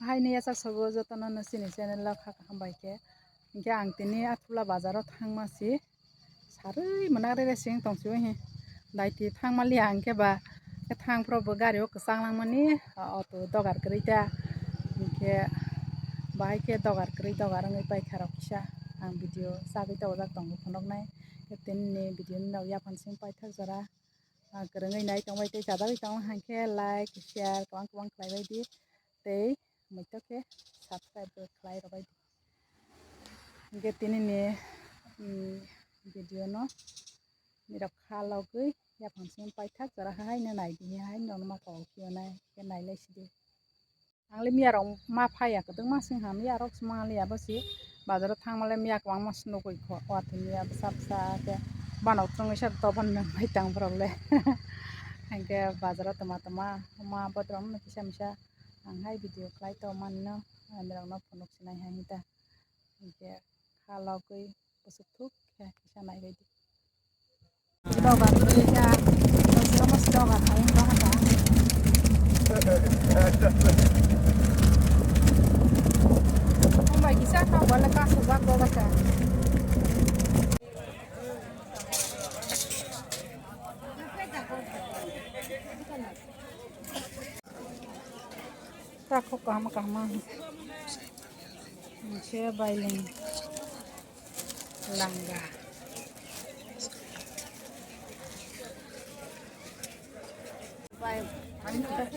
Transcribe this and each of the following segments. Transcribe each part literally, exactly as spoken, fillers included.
Haini yacha sogo jotono no chini channel o kha kaham bai khe. Hinkhe ang tini Athubla bazar o thangma si sarwi mwnakre re sing tong si o hi. Daiti thangma liya hinkhe ba khe thang phuru bo gari o kwchang langmani auto dogar kwrwi da. Hinkhe bahai khe dogar kwrwi dogar wngwi paikha rok kisa ang video chagwi tabajak tongo phunuknai. Khe tini ni video ni nog yaphang sing paithak jora. Ah, kwrwngwi nai tongbai tei chajagwi tongma hai khe like, share kwbang kwbang khlaibai di tei muitok khe subscribe bo khlai rwbai di. Hinkhe tini ni, mm, video no nirok kha logwi yaphang simi paithak jora hai no nai di hai no ma kok khe nai khe nai lai si di. Ang le miya rok ma phaiya kwdwkma sing ha, miya rok se manliya bo se bazar o thangma le miya kwbangma se nugwi kho, watwi miya bwsa bwsa khe banok chwngwi se doban nang bai tang borok le. Hinkhe bazar o tama tama ma bodrok no kisa misa ang hai video khlai tongmani no, ang rok no phunuk sinai hai ta. Hinkhe kha logwi bwswk thuk khe kisa naibai di. Dogar kwrwi kha, dogar hai wngkha kha. Wngbai kisa kha, bole kasijak dogar kha. Takhuk kaham kaham. Mungse bailing langa.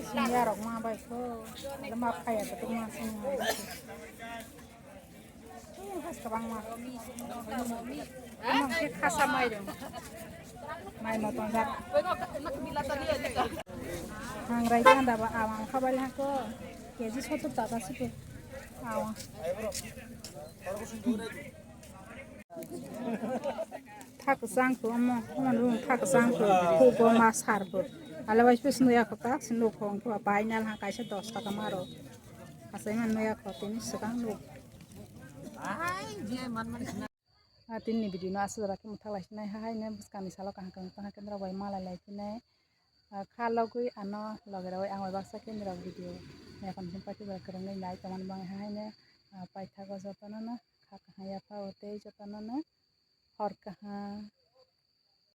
Singya rok ma bai ko. Ada ma phaya to ma sing. Khas kabang ma. Ano khe khasa mai rong. Mai moton jak. Hangrai kanda ba awang khabai hako. Keji sottor taka sike. Awang. Thak kwchang khe omo, omo nung thak kwchang khe, khubo ma sar bo. Ale bai pis nuya kho ta, si nuk hong khe bai nal ha kaisa dos taka maro. Asai man nuya kho tini swkang nuk. A tini ni video no aswk jora khe mwthak lai sinai ha hai ne bwskang ni salo kaham kaham tong ha kendra bai malai lai sinai. Ah, kha logwi ano loge rogwi ang bai baksa khe nirok video naikha hwnwi paikhe kwrwngwi nai tongmani bagwi haino, ah, paithago jotono no kha kaham yapha o tei jotono no hor kaham